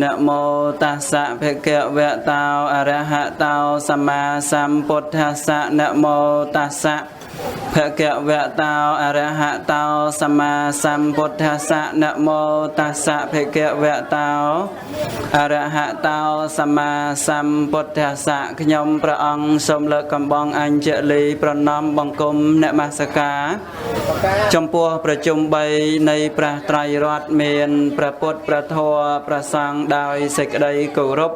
នមោតាសៈភគវៈតោអរហតោសម្មាសម្ពុទ្ធស្សៈនមោតាសៈភគវៈតោអរហតោសម្មាសម្ពុទ្ធស្សៈនមោតាសៈភគវៈតោអរហតោសម្មាសម្ពុទ្ធស្សៈខ្ញុំព្រះអង្គសូមលើកកំបងអញ្ជលីប្រណម្យបង្គំនមស្ការចំពោះប្រជុំ3នៃព្រះត្រៃរតន៍មានព្រះពុទ្ធព្រះធម៌ព្រះសង្ឃដោយសេចក្តីគោរព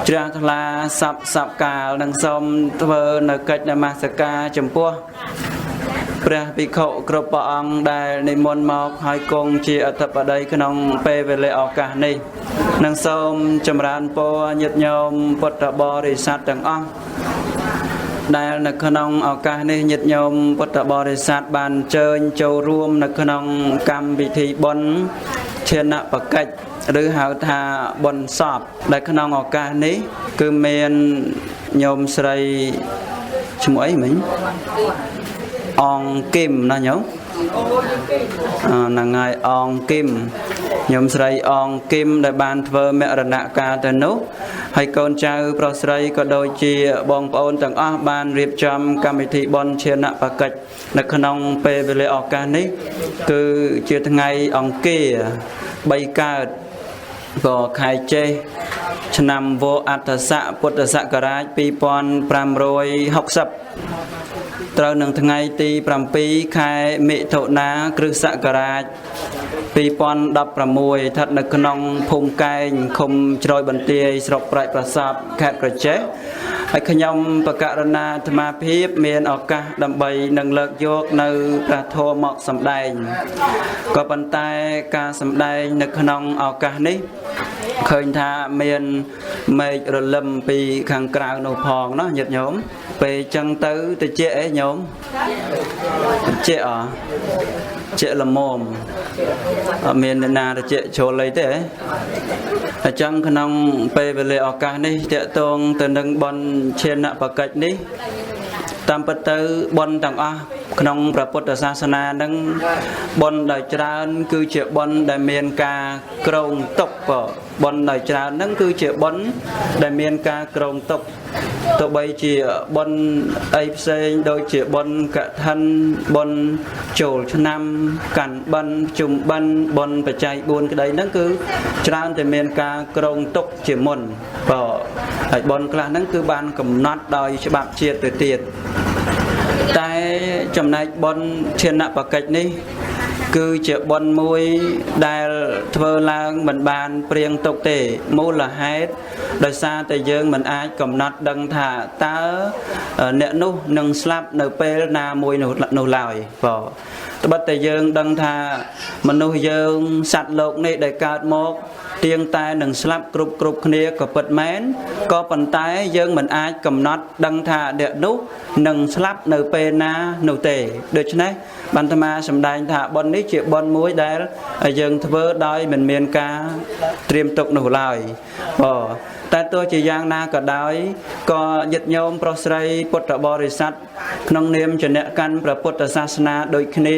ជ្រះថ្លាសពសពកាលនិងសូមធ្វើនៅកិច្ចនមស្ការចំពោះព្រះភិក្ខុគ្រប់ព្រះអង្គដែលនិមន្តមកហើយគង់ជាអធិបតីក្នុងពេលវេលាឱកាសនេះនិងសូមចម្រើនពរញាតិញោមពុទ្ធបរិស័ទទាំងអស់ដែលនៅក្នុងឱកាសនេះញាតិញោមពុទ្ធបរិស័ទបានអញ្ជើញចូលរួមនៅក្នុងកម្មវិធីបុណ្យឈានបកិច្ចឬហៅថាបុណ្យសពដែលក្នុងឱកាសនេះគឺមានញោមស្រីឈ្មោះអីមិញអងគឹមណាញោមហ្នឹងហើយអងគឹមញោមស្រីអងគឹមដែលបានធ្វើមរណកាលទៅនោះហើយកូនចៅប្រុសស្រីក៏ដូចជាបងប្អូនទាំងអស់បានរៀបចំកម្មវិធីបុណ្យឈានបកិច្ចនៅក្នុងពេលវេលាឱកាសនេះគឺជាថ្ងៃអង្គារ3កើតក៏ខែចេសឆ្នាំវអត្ថស័កពុទ្ធសករាជ2560ត្រូវនឹងថ្ងៃទី7ខែមិថុនាគ្រិស្តសករាជ2016ស្ថិតនៅក្នុងភូមិកែងឃុំជ្រោយបន្ទាយស្រុកព្រែកប្រសពខេត្តក្រចេះហើយខ្ញុំបកករណាអាត្មាភាពមានឱកាសដើម្បីនឹងលើកយកនៅព្រះធម៌មកសម្ដែងក៏ប៉ុន្តែការសម្ដែងនៅក្នុងឱកាសនេះឃើញថាមានមេឃរលឹមពីខាងក្រៅនោះផងណោះញាតិញោមពេលចឹងទៅតិចអីញោមតិចអជាល្មមអត់មានអ្នកណាតិចចូលអីទេអញ្ចឹងក្នុងពេលវេលាឱកាសនេះតកតងទៅនឹងបុណ្យឈានបកិច្ចនេះតាមពិតទៅបុណ្យទាំងអស់ក្នុងព្រះពុទ្ធសាសនានឹងបុណ្យដោយច្រើនគឺជាបុណ្យដែលមានការគ្រោងទុកបុណ្យដោយច្រើននឹងគឺជាបុណ្យដែលមានការគ្រោងទុកទោះបីជាបុណ្យអីផ្សេងដូចជាបុណ្យកឋិនបុណ្យចូលឆ្នាំកាន់បិណ្ឌជុំបិណ្ឌបុណ្យបច្ច័យ4ក្តីហ្នឹងគឺច្រើនតែមានការគ្រោងទុកជាមុនបើហើយបុណ្យខ្លះហ្នឹងគឺបានកំណត់ដោយច្បាប់ជាតិទៅទៀតតែចំណែកបុណ្យឈានបកិច្ចនេះគឺជាបុណ្យមួយដែលធ្វើឡើងមិនបានព្រៀងទុកទេមូលហេតុដោយសារតែយើងមិនអាចកំណត់ដឹងថាតើអ្នកនោះនឹងស្លាប់នៅពេលណាមួយនោះឡើយបាទត្បិតតែយើងដឹងថាមនុស្សយើងសត្វលោកនេះដែលកើតមកទៀងតែនឹងស្លាប់គ្រប់គ្នាក៏ពិតមែនក៏ប៉ុន្តែយើងមិនអាចកំណត់ដឹងថាអ្នកនោះនឹងស្លាប់នៅពេលណានោះទេដូច្នេះបានអាត្មាសម្ដែងថាបុណ្យនេះជាបុណ្យមួយដែលយើងធ្វើដោយមិនមានការត្រៀមទុកនោះឡើយបាទតែទោះជាយ៉ាងណាក៏ដោយក៏ញាតិញោមប្រុសស្រីពុទ្ធបរិស័ទក្នុងនាមជាអ្នកកាន់ព្រះពុទ្ធសាសនាដូចគ្នា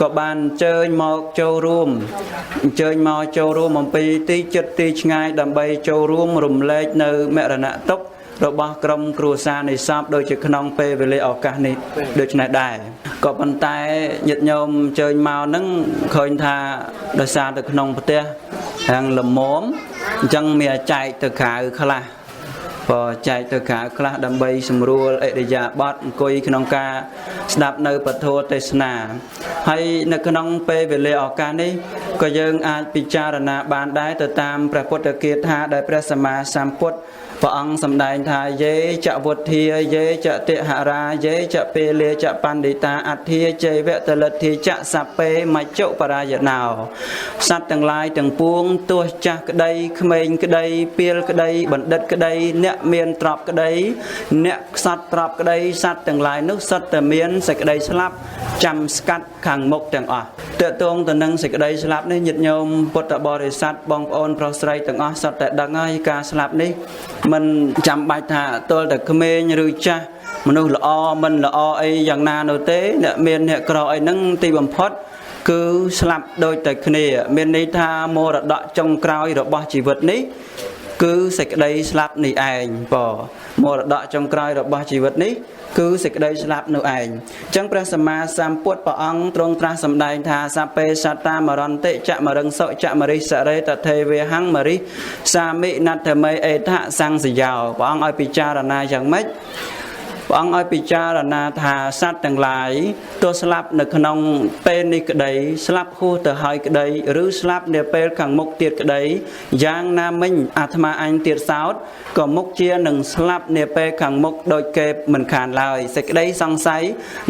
ក៏បានអញ្ជើញមកចូលរួមអញ្ជើញមកចូលរួមអំពីទីជិតទីឆ្ងាយដើម្បីចូលរួមរំលែកនៅមរណទុក្ខរបស់ក្រុមគ្រួសារនៃសពដូចជាក្នុងពេលវេលាឱកាសនេះដូចនេះដែរក៏ប៉ុន្តែញាតិញោមអញ្ជើញមកហ្នឹងឃើញថាដោយសារទៅក្នុងផ្ទះខាងល្មមអញ្ចឹងមានចែកទៅក្រៅខ្លះបើចែកទៅក្រៅខ្លះដើម្បីសម្រួលឥរិយាបថអង្គុយក្នុងការស្ដាប់នៅពធទេសនាហើយនៅក្នុងពេលវេលាឱកាសនេះក៏យើងអាចពិចារណាបានដែរទៅតាមព្រះពុទ្ធគាថាដែលព្រះសម្មាសម្ពុទ្ធព្រះអង្គសម្ដែងថាយេចវុទ្ធាយេចតិហរាយេចពេលេចបណ្ឌិតាអទ្ធាជេវតលទ្ធាចសពេមច្ចុបរាយណោសត្វទាំងឡាយទាំងពួងទោះចាស់ក្តីក្មេងក្តីពាលក្តីបណ្ឌិតក្តីអ្នកមានទ្រព្យក្តីអ្នកខ្សត់ទ្រព្យក្តីសត្វទាំងឡាយនោះសុទ្ធតែមានសេចក្តីស្លាប់ចាំស្កាត់ខាងមុខទាំងអស់តើតងទៅនឹងសេចក្តីស្លាប់នេះញាតិញោមពុទ្ធបរិស័ទបងប្អូនប្រុសស្រីទាំងអស់សុទ្ធតែដឹងហើយការស្លាប់នេះមិនចាំបាច់ថាទល់តែក្មេងឬចាស់មនុស្សល្អមិនល្អអីយ៉ាងណានោះទេអ្នកមានអ្នកក្រអីហ្នឹងទីបំផុត គឺស្លាប់ដូចតែគ្នា មានន័យថាមរតកចុងក្រោយរបស់ជីវិតនេះគឺសេចក្តីស្លាប់នេះឯង។ មរតកចុងក្រោយរបស់ជីវិតនេះគឺសេចក្តីស្លាប់នោះឯង។ អញ្ចឹងព្រះសម្មាសម្ពុទ្ធព្រះអង្គទ្រង់ត្រាស់សម្ដែងថា សពេសត្តាមរន្តិចមរឹងសុចមរិសរេតថេវេហੰមរិសាមិណដ្ឋមេអេថសង្សយោ។ ព្រះអង្គឲ្យពិចារណាយ៉ាងម៉េច? ព្រះអង្គឲ្យពិចារណាថា សត្វទាំងឡាយទោះស្លាប់នៅក្នុងពេលនេះក្តី ស្លាប់ហួសទៅហើយក្តី ឬស្លាប់នាពេលខាងមុខទៀតក្តី យ៉ាងណាមិញអាត្មាអញទៀតសោតក៏មុខជានឹងស្លាប់នាពេលខាងមុខដូចគេមិនខានឡើយ។ សេចក្តីសង្ស័យ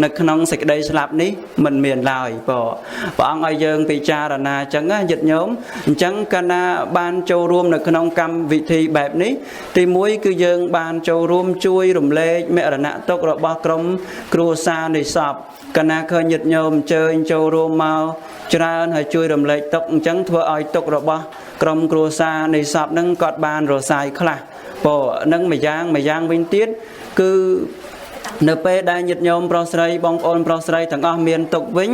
នៅក្នុងសេចក្តីស្លាប់នេះមិនមានឡើយ។ ព្រះអង្គឲ្យយើងពិចារណាអញ្ចឹងណាញាតិញោម។ អញ្ចឹងកាលណាបានចូលរួមនៅក្នុងកម្មវិធីបែបនេះ ទីមួយគឺយើងបានចូលរួមជួយរំលែកមរណៈទុក្ខរបស់ក្រុមគ្រួសារនៃសព។ កាលណាឃើញញាតិញោមអញ្ជើញចូលរួមមកច្រើនហើយជួយរំលែកទុក្ខ អញ្ចឹងធ្វើឲ្យទុក្ខរបស់ក្រុមគ្រួសារនៃសពហ្នឹងគាត់បានរសាយខ្លះ។ នឹងម្យ៉ាងម្យ៉ាងវិញទៀត គឺនៅពេលដែលញាតិញោមប្រុសស្រីបងប្អូនប្រុសស្រីទាំងអស់មានទុក្ខវិញ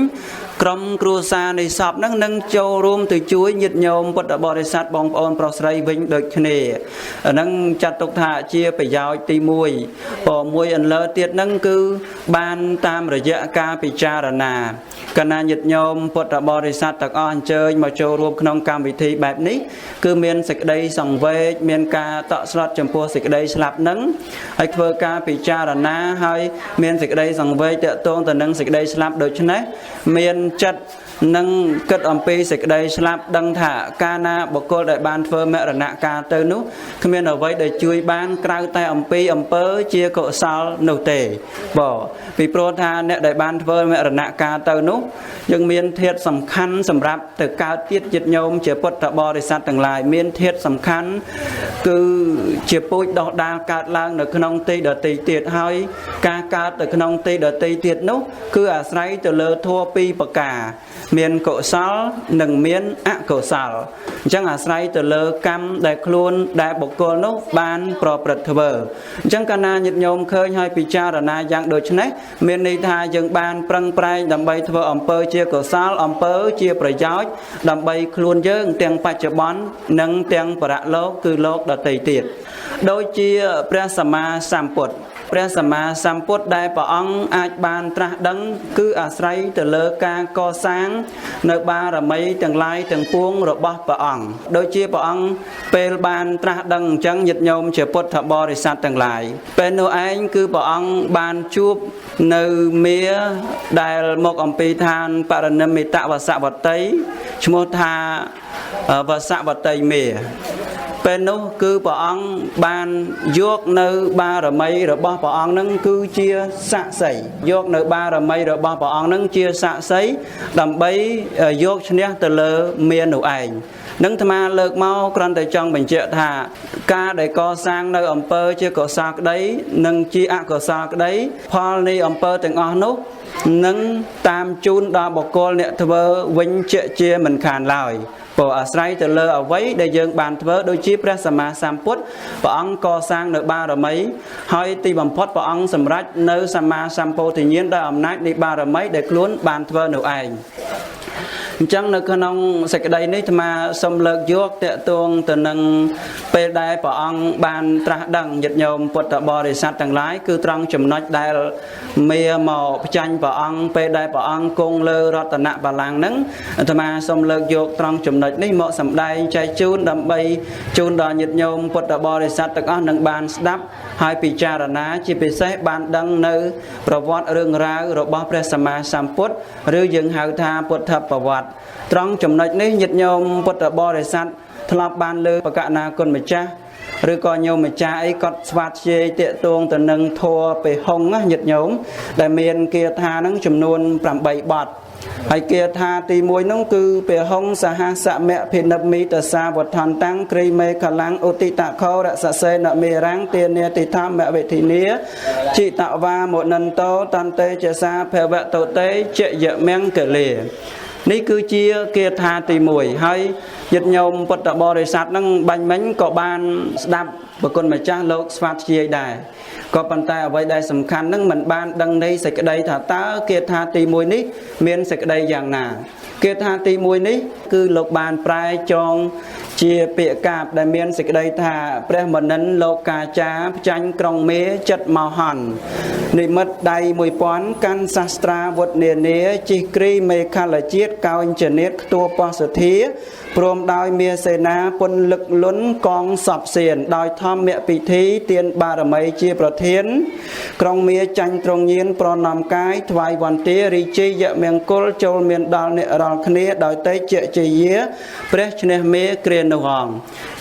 ក្រុមគ្រួសារនៃសពហ្នឹងនឹងចូលរួមទៅជួយញាតិញោមពុទ្ធបរិស័ទបងប្អូនប្រុសស្រីវិញដូចគ្នា។ ហ្នឹងចាត់ទុកថាជាប្រយោជន៍ទី1។ មួយអន្លើទៀតហ្នឹងគឺបានតាមរយៈការពិចារណា កណាញាតិញោមពុទ្ធបរិស័ទទាំងអស់អញ្ជើញមកចូលរួមក្នុងកម្មវិធីបែបនេះ គឺមានសេចក្តីសង្វេគ មានការតក់ស្លុតចំពោះសេចក្តីស្លាប់ហ្នឹង ហើយធ្វើការពិចារណា ហើយមានសេចក្តីសង្វេគទាក់ទងទៅនឹងសេចក្តីស្លាប់។ ដូច្នេះមានចិត្តនឹងគិតអំពីសេចក្តីស្លាប់ ដឹងថាកាលណាបុគ្គលដែលបានធ្វើមរណកាលទៅនោះ គ្មានអ្វីដែលជួយបានក្រៅតែអំពីអំពើជាកុសលនោះទេ។ ពីព្រោះថាអ្នកដែលបានធ្វើមរណកាលទៅនោះ យើងមានធាតុសំខាន់សម្រាប់ទៅកើតទៀត។ ញាតិញោមជាពុទ្ធបរិស័ទទាំងឡាយ មានធាតុសំខាន់គឺជាពូជដោះដាលកើតឡើងនៅក្នុងទីដទៃទៀត ហើយការកើតទៅក្នុងទីដទៃទៀតនោះ គឺអាស្រ័យទៅលើធម៌ពីរប្រការ មានកុសលនិងមានអកុសល។ អញ្ចឹងអាស្រ័យទៅលើកម្មដែលខ្លួនដែលបុគ្គលនោះបានប្រព្រឹត្តធ្វើ។ អញ្ចឹងកាលណាញាតិញោមឃើញហើយពិចារណាយ៉ាងដូចនេះ មានន័យថាយើងបានប្រឹងប្រែងដើម្បីធ្វើអំពើជាកុសល អំពើជាប្រយោជន៍ដើម្បីខ្លួនយើងទាំងបច្ចុប្បន្ននិងទាំងបរលោក គឺលោកដទៃទៀត។ ដូចជាព្រះសម្មាសម្ពុទ្ធ ព្រះសម្មាសម្ពុទ្ធដែលព្រះអង្គអាចបានត្រាស់ដឹង គឺអាស្រ័យទៅលើការកសាងនៅបារមីទាំងឡាយទាំងពួងរបស់ព្រះអង្គ។ ដូចជាព្រះអង្គពេលបានត្រាស់ដឹងអញ្ចឹង ញាតិញោមជាពុទ្ធបរិស័ទទាំងឡាយ ពេលនោះឯងគឺព្រះអង្គបានជួបនៅមាដែលមកអំពីឋានបរនិមិតវសវតី ឈ្មោះថាវសវតីមា។ ពេលនោះគឺព្រះអង្គបានយកនៅបារមីរបស់ព្រះអង្គនឹងគឺជាសាក្សី យកនៅបារមីរបស់ព្រះអង្គនឹងជាសាក្សីដើម្បីយកឈ្នះទៅលើមានោះឯង។ នឹងអាត្មាលើកមកគ្រាន់តែចង់បញ្ជាក់ថា ការដែលកសាងនៅអំពើជាកុសលក្តី និងជាអកុសលក្តី ផលនៃអំពើទាំងអស់នោះនឹងតាមជូនដល់បុគ្គលអ្នកធ្វើវិញជាជាមិនខានឡើយ ព្រោះអាស្រ័យទៅលើអ្វីដែលយើងបានធ្វើ។ ដូចជាព្រះសម្មាសម្ពុទ្ធ ព្រះអង្គកសាងនៅបារមី ហើយទីបំផុតព្រះអង្គសម្រេចនៅសម្មាសម្ពោធិញ្ញាណដោយអំណាចនៃបារមីដែលខ្លួនបានធ្វើនោះឯង។ អញ្ចឹងនៅក្នុងសេចក្តីនេះ អាត្មាសូមលើកយកតកតងទៅនឹងពេលដែលព្រះអង្គបានត្រាស់ដឹង ញាតិញោមពុទ្ធបរិស័ទទាំងឡាយ គឺត្រង់ចំណុចដែលមាមកផ្ចាញ់ព្រះអង្គពេលដែលព្រះអង្គគង់លើរតនបល្ល័ង្កហ្នឹង។ អាត្មាសូមលើកយកត្រង់ចំណុចនេះមកសម្ដែងចែកជូន ដើម្បីជូនដល់ញាតិញោមពុទ្ធបរិស័ទទាំងអស់នឹងបានស្ដាប់ហើយពិចារណា ជាពិសេសបានដឹងនៅប្រវត្តិរឿងរ៉ាវរបស់ព្រះសម្មាសម្ពុទ្ធ ឬយើងហៅថាពុទ្ធប្រវត្តិ។ ត្រង់ចំណុចនេះ ញាតិញោមពុទ្ធបរិស័ទធ្លាប់បានលើបកណាគុណម្ចាស់ ឬក៏ញោមម្ចាស់អីគាត់ស្វាតជាយតាកតងទៅនឹងធัวពេហុងណាញាតិញោម ដែលមានគាថានឹងចំនួន8បទ។ ហើយគាថាទី1នោះគឺ ពេហុងសហសមៈភិនិមិតសាវដ្ឋន្តੰគ្រីមេខលੰឧតិតខោរសសេនមេរាំងទានាតិធម្មវិធិនាจิតវាមុនិន្តោតន្តេចសាភវតុតេជយមង្គលា។ នេះគឺជាគាថាទី1។ ហើយ ញាតិញោមពុទ្ធបរិស័ទហ្នឹងបាញ់មិញក៏បានស្ដាប់ប្រគុណម្ចាស់លោកស្វាធ្យាយដែរក៏ប៉ុន្តែអ្វីដែលសំខាន់ហ្នឹងមិនបានដឹងនៃសេចក្តីថាតើគាថាទី1នេះមានសេចក្តីយ៉ាងណាគាថាទី1នេះគឺលោកបានប្រែចងជាពាក្យកាព្យដែលមានសេចក្តីថាព្រះមនិនលោកកាចាផ្ចាញ់ក្រុងមេចិត្តមហន្តនិមិត្តដៃ1000កាន់សាស្ត្រាវុធនានាជិះគ្រីមេខលជាតិកោញចនេតខ្ទួពសធាព្រមដោយមាសេនាពុនលឹកលុនកងសពសៀនដោយធម្មពិធីទានបារមីជាប្រធានក្រុងមាចាញ់ត្រង់ញៀនប្រណម្យកាយថ្វាយវន្តារីជ័យមង្គលចូលមានដល់អ្នករាល់គ្នាដោយតេជជាយាព្រះឈ្នះមេគ្រានោះហង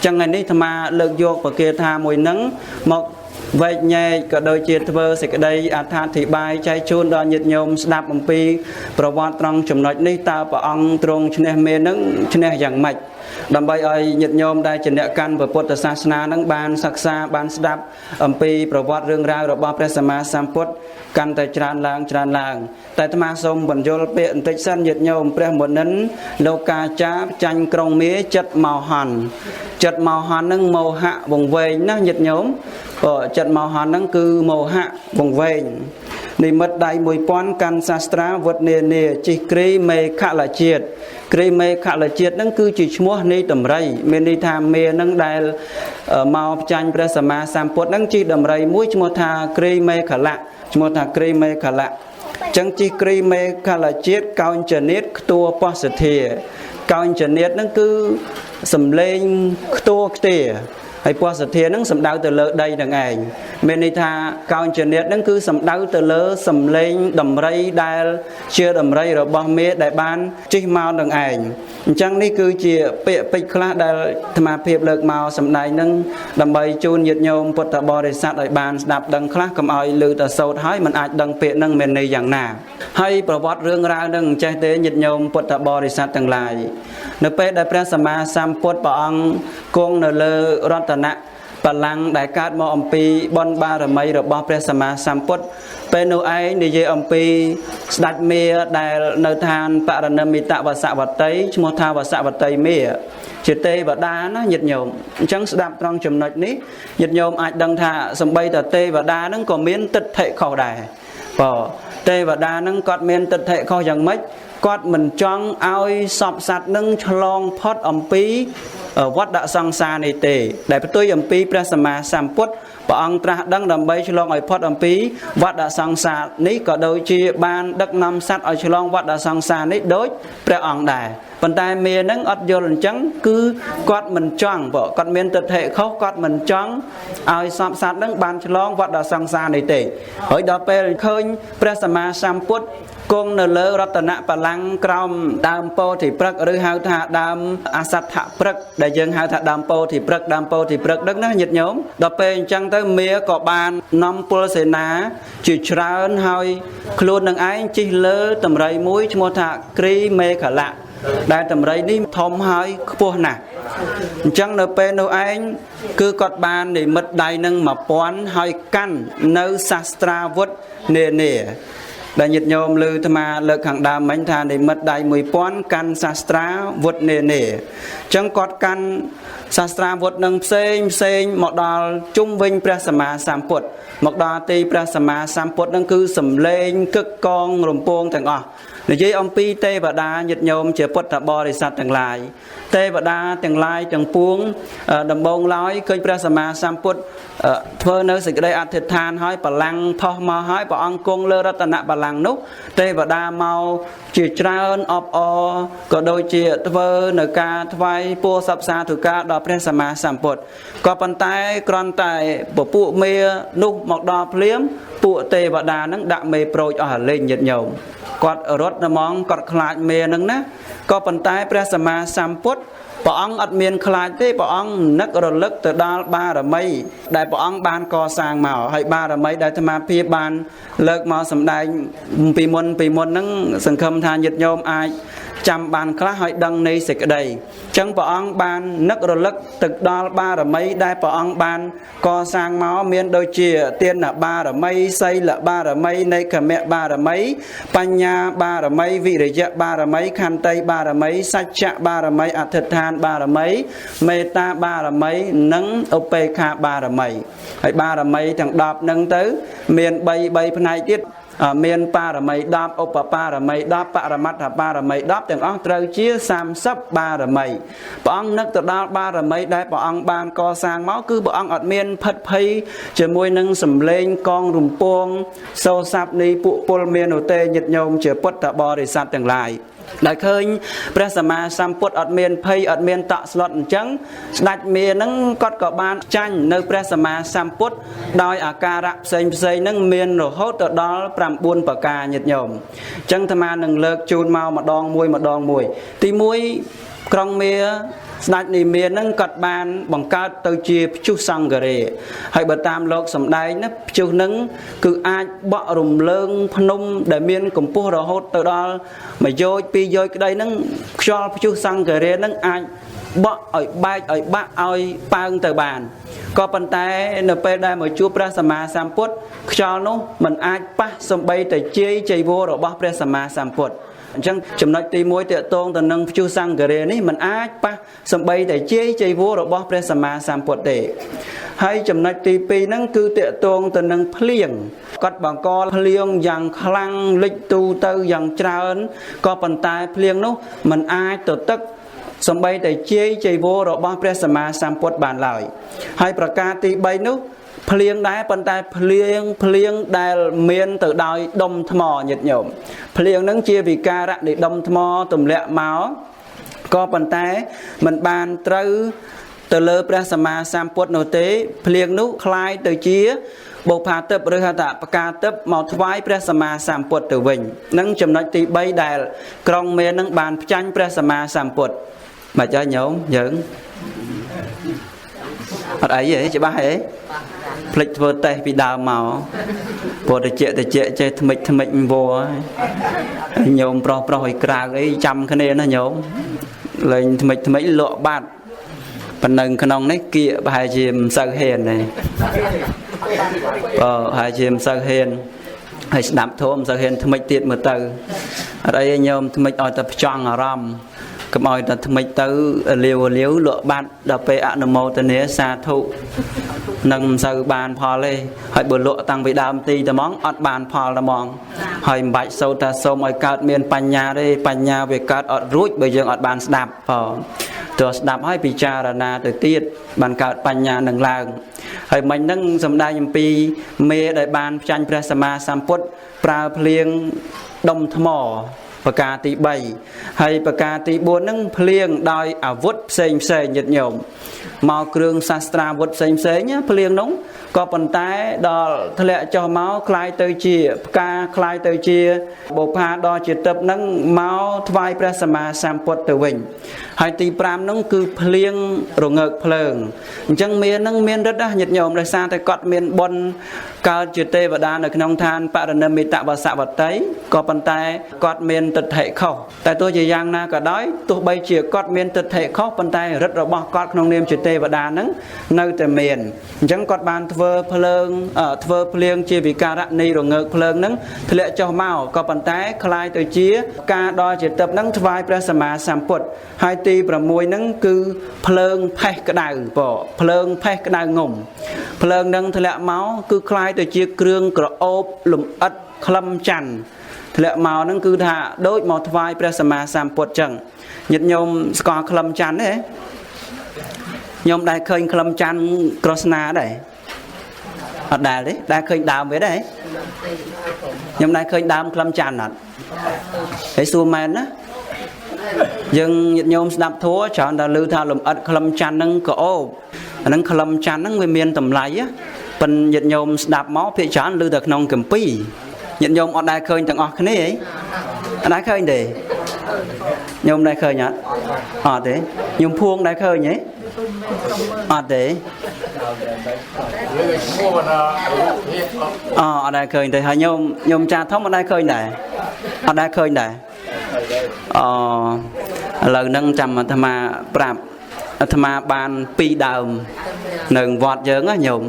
ចឹងថ្ងៃនេះអាត្មាលើកយកប្រគាថាមួយនឹងមកវែកញែកក៏ដូចជាធ្វើសេចក្តីអត្ថាធិប្បាយចែកជូនដល់ញាតិញោមស្ដាប់អំពីប្រវត្តិត្រង់ចំណុចនេះតើព្រះអង្គទ្រង់ឈ្នះមេនឹងឈ្នះយ៉ាងម៉េចដើម្បីឲ្យញាតិញោមដែលជាអ្នកកាន់ព្រះពុទ្ធសាសនានឹងបានសិក្សាបានស្ដាប់អំពីប្រវត្តិរឿងរ៉ាវរបស់ព្រះសម្មាសម្ពុទ្ធកាន់តែច្រើនឡើងច្រើនឡើងតែអាត្មាសូមបញ្យល់ពាក្យបន្តិចសិនញាតិញោមព្រះមុនិនលោកកាចាចាញ់ក្រុងមេចិត្តមហន្តចិត្តមហន្តនឹងមោហៈវង្វេងណាញាតិញោមក៏ចិត្តមហន្តនឹងគឺមោហៈវង្វេងនិមិត្តដៃ1000កាន់សាស្ត្រាវុធនានាជិះគ្រីមេខលជាតិគ្រីមេខលជាតិនឹងគឺជាឈ្មោះនៃដំរីមានន័យថាមេនឹងដែលមកផ្ចាញ់ព្រះសម្មាសម្ពុទ្ធនឹងជិះដំរីមួយឈ្មោះថាគ្រីមេខលៈឈ្មោះថាគ្រីមេខលៈចឹងជិះគ្រីមេខលជាតិកោញចនេតខ្ទួពសធាកោញចនេតនឹងគឺសំលេងខ្ទួខ្ទាហើយពសធានឹងសំដៅទៅលើដីនឹងឯងមានន័យថាកោញចនេតនឹងគឺសំដៅទៅលើសំលេងដំរីដែលជាដំរីរបស់មេដែលបានជិះមកនឹងឯងអញ្ចឹងនេះគឺជាពាក្យពេចន៍ខ្លះដែលអាត្មាភាពលើកមកសម្ដែងនឹងដើម្បីជូនញាតិញោមពុទ្ធបរិស័ទឲ្យបានស្ដាប់ដឹងខ្លះកុំឲ្យឮតែសូត្រហើយមិនអាចដឹងពាក្យនឹងមានន័យយ៉ាងណាហើយប្រវត្តិរឿងរ៉ាវនឹងចេះទេញាតិញោមពុទ្ធបរិស័ទទាំងឡាយនៅពេលដែលព្រះសម្មាសម្ពុទ្ធព្រះអង្គគង់នៅលើរតនបល្ល័ង្កដែលកើតមកអំពីបុណ្យបារមីរបស់ព្រះសម្មាសម្ពុទ្ធពេលនោះឯងនិយាយអំពីស្ដេចមាដែលនៅឋានបរណមិតវសវតីឈ្មោះថាវសវតីមាជាទេវតាណាញាតិញោមអញ្ចឹងស្ដាប់ត្រង់ចំណុចនេះញាតិញោមអាចដឹងថាសំបីតទេវតានឹងក៏មានទិដ្ឋិខុសដែរបើទេវតានឹងគាត់មានទិដ្ឋិខុសយ៉ាងម៉េចគាត់មិនចង់ឲ្យសពសត្វនឹងឆ្លងផុតអំពីវដ្តសង្សារនេះទេដែលផ្ទុយអំពីព្រះសម្មាសម្ពុទ្ធព្រះអង្គត្រាស់ដឹងដើម្បីឆ្លងឲ្យផុតអំពីវដ្តសង្សារនេះក៏ដូចជាបានដឹកនាំសត្វឲ្យឆ្លងវដ្តសង្សារនេះដូចព្រះអង្គដែរប៉ុន្តែមេនឹងអត់យល់អញ្ចឹងគឺគាត់មិនចង់ព្រោះគាត់មានទិដ្ឋិខុសគាត់មិនចង់ឲ្យសពសត្វនឹងបានឆ្លងវដ្តសង្សារនេះទេហើយដល់ពេលឃើញព្រះសម្មាសម្ពុទ្ធគង់នៅលើរតនបល្ល័ង្កក្រោមដើមពោធិព្រឹក្សឬហៅថាដើមអសដ្ឋព្រឹក្សដែលយើងហៅថាដើមពោធិព្រឹក្សដើមពោធិព្រឹក្សដឹងណាញាតិញោមដល់ពេលអញ្ចឹងទៅមាក៏បាននាំពលសេនាជាច្រើនហើយខ្លួននឹងឯងជិះលើតម្រៃមួយឈ្មោះថាគ្រីមេខលៈដែលតម្រៃនេះធំហើយខ្ពស់ណាស់អញ្ចឹងនៅពេលនោះឯងគឺគាត់បាននិមិត្តដៃនឹង1000ហើយកាន់នៅសាស្ត្រាវុធនានាដែលញាតិញោមឮអាត្មាលើកខាងដើមមិញថានិមិត្តដៃ1000កាន់សាស្ត្រាវុធនានាអញ្ចឹងគាត់កាន់សាស្ត្រាវុធនឹងផ្សេងផ្សេងមកដល់ជុំវិញព្រះសម្មាសម្ពុទ្ធមកដល់ទីព្រះសម្មាសម្ពុទ្ធនឹងគឺសំលេងកឹកកងរំពងទាំងអស់និយាយអំពីទេវតាញាតិញោមជាពុទ្ធបរិស័ទទាំងឡាយទេវតាទាំងឡាយទាំងពួងដំបងឡើយឃើញព្រះសម្មាសម្ពុទ្ធធ្វើនៅសេចក្តីអធិដ្ឋានហើយបល្ល័ង្កផុសមកហើយព្រះអង្គគង់លើរតនបល្ល័ង្កនោះទេវតាមកជាច្រើនអបអរក៏ដូចជាធ្វើនៅការថ្វាយពោសពសាធុការដល់ព្រះសម្មាសម្ពុទ្ធក៏ប៉ុន្តែគ្រាន់តែពពួកមេនោះមកដល់ភ្លាមពួកទេវតានឹងដាក់មេប្រូចអស់លេងញាតិញោមគាត់រត់ហ្មងគាត់ខ្លាចមេនឹងណាក៏ប៉ុន្តែព្រះសម្មាសម្ពុទ្ធព្រះអង្គអត់មានខ្លាចទេព្រះអង្គនឹករលឹកទៅដល់បារមីដែលព្រះអង្គបានកសាងមកហើយបារមីដែលអាត្មាភាពបានលើកមកសម្ដែងពីមុនហ្នឹងសង្ឃឹមថាញាតិញោមអាច ចាំបានខ្លះហើយដឹងនៃសេចក្តីអញ្ចឹងព្រះអង្គបាននឹករលឹកទៅដល់បារមីដែលព្រះអង្គបានកសាងមកមានដូចជាទានបារមីសីលបារមីនេខមៈបារមីបញ្ញាបារមីវិរិយៈបារមីខន្តីបារមីសច្ចៈបារមីអធិដ្ឋានបារមីមេត្តាបារមីនិងឧបេក្ខាបារមីហើយបារមីទាំង10ហ្នឹងទៅមាន3ផ្នែកទៀតមានបារមី10ឧបបារមី10បរមត្ថបារមី10ទាំងអស់ត្រូវជា30បារមីព្រះអង្គនឹកទៅដល់បារមីដែលព្រះអង្គបានកសាងមកគឺព្រះអង្គអត់មានផិតភ័យជាមួយនឹងសម្លេងកងរំពងសូរស័ព្ទនៃពួកពលមាននោះទេញាតិញោមជាពុទ្ធបរិស័ទទាំងឡាយដែលឃើញព្រះសម្មាសម្ពុទ្ធអត់មានភ័យអត់មានតក់ស្លុតអញ្ចឹងស្ដេចមានឹងគាត់ក៏បានចាញ់នៅព្រះសម្មាសម្ពុទ្ធដោយអាការៈផ្សេងផ្សេងនឹងមានរហូតទៅដល់9ប្រការញាតិញោមអញ្ចឹងអាត្មានឹងលើកជូនមកម្ដងមួយម្ដងមួយទី1ក្រុងមាស្ដេចនិមាននឹងគាត់បានបង្កើតទៅជាព្យុះសង្ឃរាហើយបើតាមលោកសំដែងណាព្យុះនឹងគឺអាចបក់រំលើងភ្នំដែលមានកម្ពស់រហូតទៅដល់1យោជ2យោជក្តីនឹងខ្យល់ព្យុះសង្ឃរានឹងអាចបក់ឲ្យបែកឲ្យបាក់ឲ្យប៉ើងទៅបានក៏ប៉ុន្តែនៅពេលដែលមកជួបព្រះសម្មាសម្ពុទ្ធខ្យល់នោះមិនអាចប៉ះសំបីតែជាយចីវររបស់ព្រះសម្មាសម្ពុទ្ធអញ្ចឹងចំណុចទី1ទាក់ទងទៅនឹងព្យុះសង្ឃរានេះមិនអាចប៉ះសំបីតែជាយចីវររបស់ព្រះសម្មាសម្ពុទ្ធទេហើយចំណុចទី2ហ្នឹងគឺទាក់ទងទៅនឹងភ្លៀងគាត់បង្កភ្លៀងយ៉ាងខ្លាំងលិចទូទៅយ៉ាងច្រើនក៏ប៉ុន្តែភ្លៀងនោះមិនអាចទៅទឹកសំបីតែជាយចីវររបស់ព្រះសម្មាសម្ពុទ្ធបានឡើយហើយប្រការទី3នោះភ្លៀងដែរប៉ុន្តែភ្លៀងដែលមានទៅដោយដុំថ្មញាតិញោមភ្លៀងនឹងជាវិការៈនៃដុំថ្មទម្លាក់មកក៏ប៉ុន្តែមិនបានត្រូវទៅលើព្រះសម្មាសម្ពុទ្ធនោះទេភ្លៀងនោះคล้ายទៅជាបុប្ផាទិព្វឬហៅថាផ្កាទិព្វមកថ្វាយព្រះសម្មាសម្ពុទ្ធទៅវិញនឹងចំណុចទី3ដែលក្រុងមេនឹងបានផ្ចាញ់ព្រះសម្មាសម្ពុទ្ធមកចាញោមយើងអត់អីទេច្បាស់ទេភ្លេចធ្វើតេស្តពីដើមមកព្រោះតិចតិចចេះថ្មិចថ្មិចវល់ញោមប្រុសប្រុសឲ្យក្រៅអីចាំគ្នាណាញោមលេងថ្មិចថ្មិចលក់បាត់ប៉ុណ្ណឹងក្នុងនេះគៀកប្រហែលជាមិនសូវហ៊ានទេបើប្រហែលជាមិនសូវហ៊ានហើយស្ដាប់ធម៌មិនសូវហ៊ានថ្មិចទៀតមើលទៅអត់អីទេញោមថ្មិចឲ្យតែផ្ចង់អារម្មណ៍កុំឲ្យតែថ្មិចទៅលាវលាវលក់បាត់ដល់ពេលអនុមោទនាសាធុនឹងមិនសូវបានផលទេហើយបើលក់តាំងពីដើមទីតែហ្មងអត់បានផលតែហ្មងហើយមិនបាច់សូត្រថាសូមឲ្យកើតមានបញ្ញាទេបញ្ញាវាកើតអត់រួចបើយើងអត់បានស្ដាប់ផងទោះស្ដាប់ហើយពិចារណាទៅទៀតបានកើតបញ្ញានឹងឡើងហើយមិញហ្នឹងសំដែងអំពីមេដែលបានផ្ចាញ់ព្រះសម្មាសម្ពុទ្ធប្រើភ្លៀងដុំថ្មប្រការទី3ហើយប្រការទី4ហ្នឹងភ្លៀងដោយអាវុធផ្សេងផ្សេងញាតិញោមមកគ្រឿងសាស្ត្រាវុធផ្សេងផ្សេងភ្លៀងនោះក៏ប៉ុន្តែដល់ធ្លាក់ចុះមកคล้ายទៅជាផ្កាคล้ายទៅជាបុប្ផាដ៏ជាទឹកហ្នឹងមកថ្វាយព្រះសម្មាសម្ពុទ្ធទៅវិញហើយទី5ហ្នឹងគឺភ្លៀងរងើកភ្លើងអញ្ចឹងមានហ្នឹងមានរិទ្ធណាញាតិញោមដោយសារតែគាត់មានបុណ្យកើតជាទេវតានៅក្នុងឋានបរនិមិតវសវតីក៏ប៉ុន្តែគាត់មានទិដ្ឋិខុសតែទោះជាយ៉ាងណាក៏ដោយទោះបីជាគាត់មានទិដ្ឋិខុសប៉ុន្តែរិទ្ធរបស់គាត់ក្នុងនាមជាទេវតាហ្នឹងនៅតែមានអញ្ចឹងគាត់បានធ្វើភ្លើងធ្វើភ្លៀងជាវិការៈនៃរងើកភ្លើងហ្នឹងធ្លាក់ចុះមកក៏ប៉ុន្តែคล้ายទៅជាការដល់ជាទឹកហ្នឹងថ្វាយព្រះសម្មាសម្ពុទ្ធហើយទី6ហ្នឹងគឺភ្លើងផេះក្តៅភ្លើងផេះក្តៅងំភ្លើងហ្នឹងធ្លាក់មកគឺคล้ายទៅជាគ្រឿងក្រអូបលំអិតក្លឹមច័ន្ទធ្លាក់មកហ្នឹងគឺថាដូចមកថ្វាយព្រះសម្មាសម្ពុទ្ធចឹងញាតិញោមស្គាល់ក្លឹមច័ន្ទទេញោមដែលឃើញក្លឹមច័ន្ទក្រស្នាដែរអត់ដែលទេដែលឃើញដើមវាដែរខ្ញុំដែលឃើញដើមក្លឹមច័ន្ទអត់ហើយសួរមែនណាយើងញាតិញោមស្ដាប់ធម៌ច្រើនតែឮថាលំអិតក្លឹមច័ន្ទហ្នឹងក៏អូបអាហ្នឹងក្លឹមច័ន្ទហ្នឹងវាមានតម្លៃប៉ុន្តែញាតិញោមស្ដាប់មកភាគច្រើនឮតែក្នុងគម្ពីរញាតិញោមអត់ដែលឃើញទាំងអស់គ្នាហីអត់ដែលឃើញទេញោមដែលឃើញអត់អត់ទេញោមភួងដែលឃើញហីអត់ទេ អត់ដែលឃើញទេហើយញោមចាធំអត់ដែលឃើញដែរអត់ដែលឃើញដែរ អឥឡូវហ្នឹងចាំអាត្មាប្រាប់អាត្មាបានពីរដើមនៅវត្តយើងណាញោម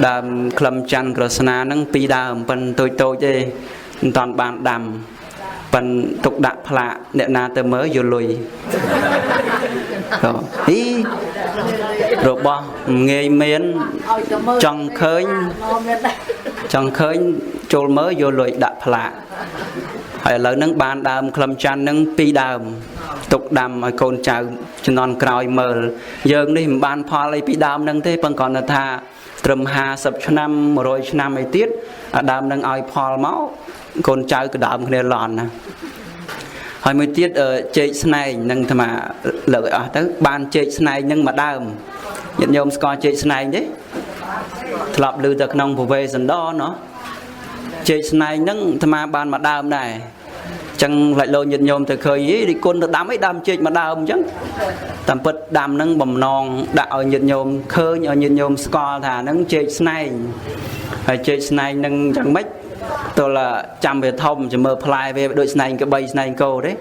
ដើមក្លឹមច័ន្ទក្រស្នាហ្នឹងពីរដើមប៉ិនតូចតូចទេមិនតាន់បានដាំប៉ិនទុកដាក់ផ្លាកអ្នកណាទៅមើលយលុយអីរបស់ងាយមានចង់ឃើញចង់ឃើញចូលមើលយកលុយដាក់ផ្លាកហើយឥឡូវហ្នឹងបានដើមក្លឹមច័ន្ទហ្នឹងពីរដើមទុកដាំឲ្យកូនចៅជំនាន់ក្រោយមើលយើងនេះមិនបានផលអីពីដើមហ្នឹងទេប៉ុន្តែគ្រាន់តែថាត្រឹម50ឆ្នាំ100ឆ្នាំអីទៀតអាដើមហ្នឹងឲ្យផលមកកូនចៅក៏ដើមគ្នាឡន់ណាហើយមួយទៀតចេកស្នែងនឹងអាត្មាលើកឲ្យអស់ទៅបានចេកស្នែងនឹងមួយដើមញាតិញោមស្គាល់ចេកស្នែងទេធ្លាប់ឮតែក្នុងពវេសន្តរណោះចេកស្នែងនឹងអាត្មាបានមួយដើមដែរចឹងផ្លាច់លោញាតិញោមទៅឃើញអីរិគុណទៅដាំអីដើមចេកមួយដើមអញ្ចឹងតាមពិតដាំនឹងបំណងដាក់ឲ្យញាតិញោមឃើញឲ្យញាតិញោមស្គាល់ថាហ្នឹងចេកស្នែងហើយចេកស្នែងនឹងយ៉ាងម៉េចទល់ចាំវាធំចាំមើលផ្លែវាដូចស្នែងក្បីស្នែងគោទេ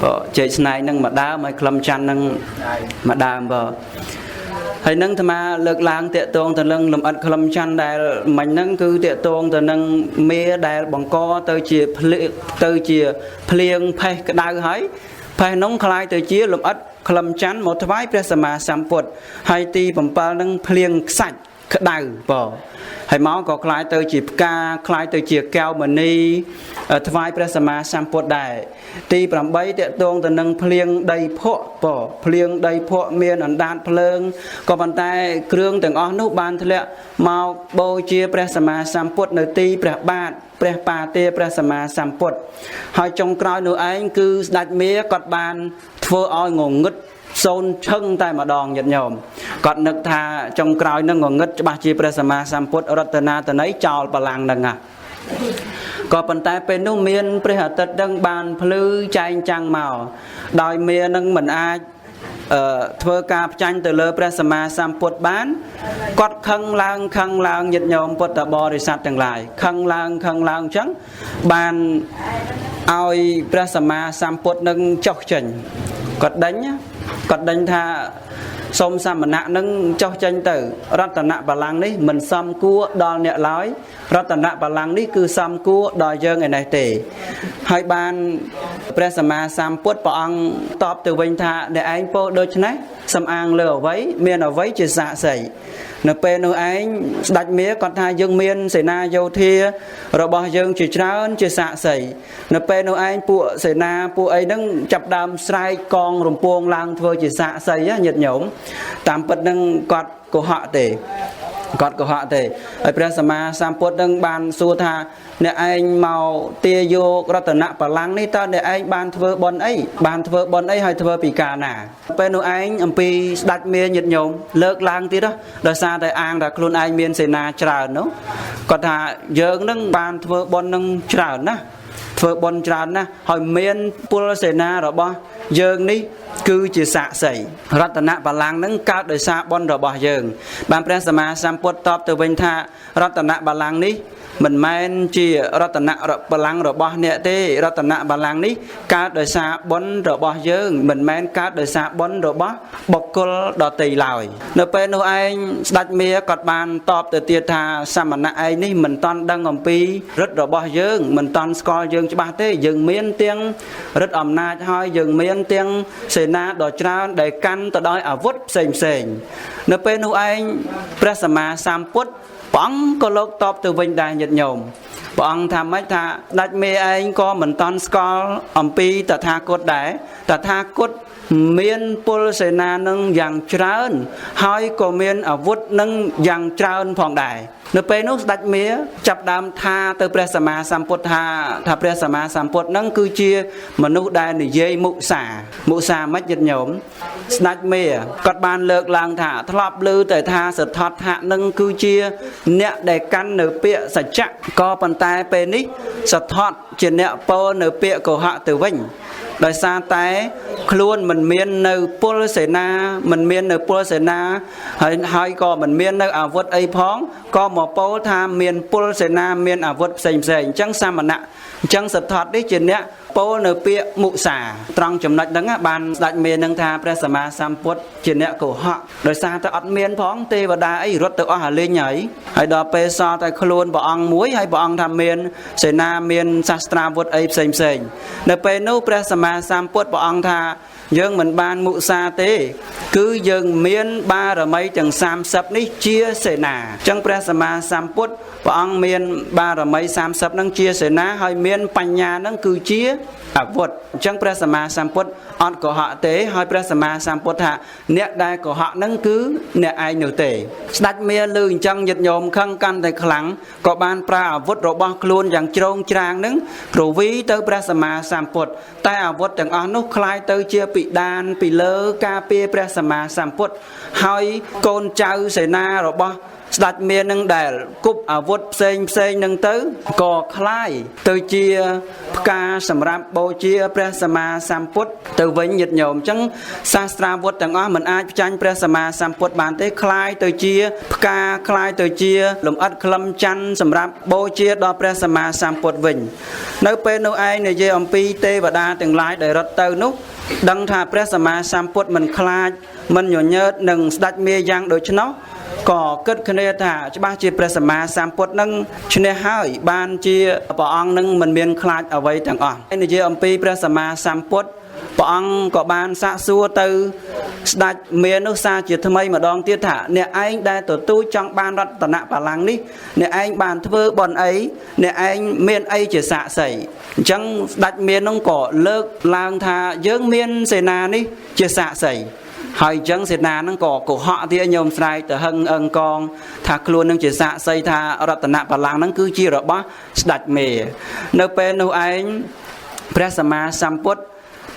បើចេកស្នែងនឹងមួយដើមហើយក្លឹមច័ន្ទនឹងមួយដើមបើហើយនឹងអាត្មាលើកឡើងតាកតងទៅនឹងលំអិតក្លឹមច័ន្ទដែលមិញហ្នឹងគឺតាកតងទៅនឹងមេដែលបង្កទៅជាភ្លៀងទៅជាភ្លៀងផេះក្តៅហើយផេះនោះคล้ายទៅជាលំអិតក្លឹមច័ន្ទមកថ្វាយព្រះសម្មាសម្ពុទ្ធហើយទី7នឹងភ្លៀងខ្សាច់ក្តៅបើហើយមកក៏คล้ายទៅជាផ្កាคล้ายទៅជាកែវមณีថ្វាយព្រះសម្មាសម្ពុទ្ធដែរទី8តកតងទៅនឹងភ្លៀងដីភក់បើភ្លៀងដីភក់មានអណ្ដាតភ្លើងក៏ប៉ុន្តែគ្រឿងទាំងអស់នោះបានធ្លាក់មកបូជាព្រះសម្មាសម្ពុទ្ធនៅទីព្រះបាទព្រះបាទេព្រះសម្មាសម្ពុទ្ធហើយចុងក្រោយនោះឯងគឺស្ដេចមាគាត់បានធ្វើឲ្យងងឹតសូនឈឹងតែម្ដងញាតិញោមគាត់នឹកថាចុងក្រោយនឹងងងឹតច្បាស់ជាព្រះសម្មាសម្ពុទ្ធរតនាតន័យចោលបលាំងនឹងណាក៏ប៉ុន្តែពេលនោះមានព្រះអាទិត្យនឹងបានភ្លឺចែងចាំងមកដោយមានឹងមិនអាចធ្វើការផ្ចាញ់ទៅលើព្រះសម្មាសម្ពុទ្ធបានគាត់ខឹងឡើងខឹងឡើងញាតិញោមពុទ្ធបរិស័ទទាំងឡាយខឹងឡើងខឹងឡើងអញ្ចឹងបានឲ្យព្រះសម្មាសម្ពុទ្ធនឹងចុះចេញគាត់ដេញថាសូមសមណៈនឹងចុះចេញទៅរតនបល្ល័ង្កនេះមិនសមគួរដល់អ្នកឡើយរតនបល្ល័ង្កនេះគឺសមគួរដល់យើងឯនេះទេហើយបានព្រះសម្មាសម្ពុទ្ធព្រះអង្គតបទៅវិញថាអ្នកឯងពោលដូច្នេះសំអាងលើអ្វីមានអ្វីជាសាក្សីនៅពេលនោះឯងស្ដេចមាគាត់ថាយើងមានសេនាយោធារបស់យើងជាច្រើនជាសាក្សីនៅពេលនោះឯងពួកសេនាពួកអីហ្នឹងចាប់ដើមស្រែកកងរំពងឡើងធ្វើជាសាក្សីញាតិញោមតាមពិតហ្នឹងគាត់កុហកទេគាត់កុហកទេហើយព្រះសម្មាសម្ពុទ្ធនឹងបានសួរថាអ្នកឯងមកទាយករតនបល្ល័ង្កនេះតើអ្នកឯងបានធ្វើបុណ្យអីបានធ្វើបុណ្យអីហើយធ្វើពីកាលណាពេលនោះឯងអំពីស្ដេចមាញាតិញោមលើកឡើងទៀតដោយសារតែអាងថាខ្លួនឯងមានសេនាច្រើននោះគាត់ថាយើងនឹងបានធ្វើបុណ្យនឹងច្រើនណាស់ធ្វើបុណ្យច្រើនណាស់ហើយមានពលសេនារបស់យើងនេះគឺជាសាក្សីរតនបល្ល័ង្កនឹងកើតដោយសារបុណ្យរបស់យើងបានព្រះសម្មាសម្ពុទ្ធតបទៅវិញថារតនបល្ល័ង្កនេះមិនមែនជារតនបល្ល័ង្ករបស់អ្នកទេរតនបល្ល័ង្កនេះកើតដោយសារបុណ្យរបស់យើងមិនមែនកើតដោយសារបុណ្យរបស់បុគ្គលដទៃឡើយនៅពេលនោះឯងស្ដេចមាគាត់បានតបទៅទៀតថាសមណៈឯងនេះមិនតាន់ដឹងអំពីឫទ្ធិរបស់យើងមិនតាន់ស្គាល់យើងច្បាស់ទេយើងមានទាំងឫទ្ធិអំណាចហើយយើងមានទាំងសេនាដ៏ច្រើនដែលកាន់ទៅដោយអាវុធផ្សេងផ្សេងនៅពេលនោះឯងព្រះសម្មាសម្ពុទ្ធព្រះអង្គក៏លោកតបទៅវិញដែរញាតិញោមព្រះអង្គថាម៉េចថាដាច់មេឯងក៏មិនតាន់ស្គាល់អំពីតថាគតដែរតថាគតមានពលសេនានឹងយ៉ាងច្រើនហើយក៏មានអាវុធនឹងយ៉ាងច្រើនផងដែរនៅពេលនោះស្ដេចមាចាប់ដើមថាទៅព្រះសម្មាសម្ពុទ្ធថាព្រះសម្មាសម្ពុទ្ធនឹងគឺជាមនុស្សដែលនិយាយមុសាមុសាមិនញាតិញោមស្ដេចមាគាត់បានលើកឡើងថាធ្លាប់ឮតែថាសទ្ធដ្ឋៈនឹងគឺជាអ្នកដែលកាន់នៅពាក្យសច្ចៈក៏ប៉ុន្តែពេលនេះសទ្ធដ្ឋជាអ្នកពោលនៅពាក្យកុហកទៅវិញដោយសារតែខ្លួនមិនមាននៅពលសេនាមិនមាននៅពលសេនាហើយក៏មិនមាននៅអាវុធអីផងក៏មកពោលថាមានពលសេនាមានអាវុធផ្សេងផ្សេងអញ្ចឹងសមណៈអញ្ចឹងសទ្ធដ្ឋនេះជាអ្នក ពោលនៅពាក្យមុសាត្រង់ចំណុចហ្នឹងបានស្ដេចមានឹងថាព្រះសម្មាសម្ពុទ្ធជាអ្នកកុហកដោយសារតែអត់មានផងទេវតាអីរត់ទៅអស់អាលីងហើយហើយដល់ពេលសល់តែខ្លួនព្រះអង្គមួយហើយព្រះអង្គថាមានសេនាមានសាស្ត្រាវុធអីផ្សេងផ្សេងនៅពេលនោះព្រះសម្មាសម្ពុទ្ធព្រះអង្គថាយើងមិនបានមុសាទេគឺយើងមានបារមីទាំង30នេះជាសេនាអញ្ចឹងព្រះសម្មាសម្ពុទ្ធព្រះអង្គមានបារមី30នឹងជាសេនាហើយមានបញ្ញានឹងគឺជាអាវុធអញ្ចឹងព្រះសម្មាសម្ពុទ្ធអត់កុហកទេហើយព្រះសម្មាសម្ពុទ្ធថាអ្នកដែលកុហកនឹងគឺអ្នកឯងនោះទេស្ដេចមាលឺអញ្ចឹងញាតិញោមខឹងកាន់តែខ្លាំងក៏បានប្រើអាវុធរបស់ខ្លួនយ៉ាងជ្រងច្រាងនឹងគ្រវីទៅព្រះសម្មាសម្ពុទ្ធតែអាវុធទាំងអស់នោះคล้ายទៅជាពិដានពីលើការពារព្រះសម្មាសម្ពុទ្ធហើយកូនចៅសេនារបស់ស្ដេចមានឹងដែលគប់អាវុធផ្សេងផ្សេងនឹងទៅក៏คล้ายទៅជាផ្កាសម្រាប់បូជាព្រះសម្មាសម្ពុទ្ធទៅវិញញាតិញោមអញ្ចឹងសាស្ត្រាវុធទាំងអស់មិនអាចផ្ចាញ់ព្រះសម្មាសម្ពុទ្ធបានទេคล้ายទៅជាផ្កាคล้ายទៅជាលំអិតក្លឹមច័ន្ទសម្រាប់បូជាដល់ព្រះសម្មាសម្ពុទ្ធវិញនៅពេលនោះឯងនិយាយអំពីទេវតាទាំងឡាយដែលរត់ទៅនោះដឹងថាព្រះសម្មាសម្ពុទ្ធមិនខ្លាចមិនញញើតនឹងស្ដេចមាយ៉ាងដូច្នោះក៏គិតគ្នាថាច្បាស់ជាព្រះសម្មាសម្ពុទ្ធនឹងឈ្នះហើយបានជាព្រះអង្គនឹងមិនមានខ្លាចអ្វីទាំងអស់និយាយអំពីព្រះសម្មាសម្ពុទ្ធព្រះអង្គក៏បានសាកសួរទៅស្ដេចមានោះសាជាថ្មីម្ដងទៀតថាអ្នកឯងដែលទទូចចង់បានរតនបល្ល័ង្កនេះអ្នកឯងបានធ្វើបុណ្យអីអ្នកឯងមានអីជាសាក្សីអញ្ចឹងស្ដេចមានោះក៏លើកឡើងថាយើងមានសេនានេះជាសាក្សីហើយអញ្ចឹងសេនាហ្នឹងក៏កុហកទៀតញោមស្រែកទៅហឹងអឹងកងថាខ្លួននឹងជាសាក្សីថារតនបល្ល័ង្កហ្នឹងគឺជារបស់ស្ដេចមេនៅពេលនោះឯងព្រះសម្មាសម្ពុទ្ធ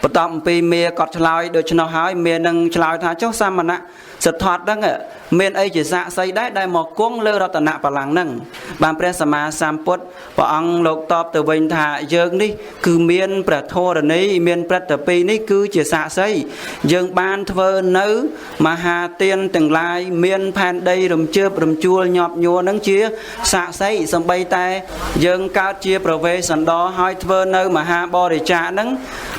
បន្ទាប់អំពីមាគាត់ឆ្លើយដូច្នោះហើយមានឹងឆ្លើយថាចុះសាមណៈសទ្ធត្ថហ្នឹងមានអីជាសាក្សីដែរដែលមកគង់លើរតនបល្ល័ង្កហ្នឹងបានព្រះសម្មាសម្ពុទ្ធព្រះអង្គលោកតបទៅវិញថាយើងនេះគឺមានព្រះធរណីមានព្រឹទ្ធពីនេះគឺជាសាក្សីយើងបានធ្វើនៅមហាទានទាំងឡាយមានផែនដីរំជើបរំជួលញាប់ញួរហ្នឹងជាសាក្សីសំបីតែយើងកើតជាប្រវេសន្តរហើយធ្វើនៅមហាបរិច្ចាគហ្នឹង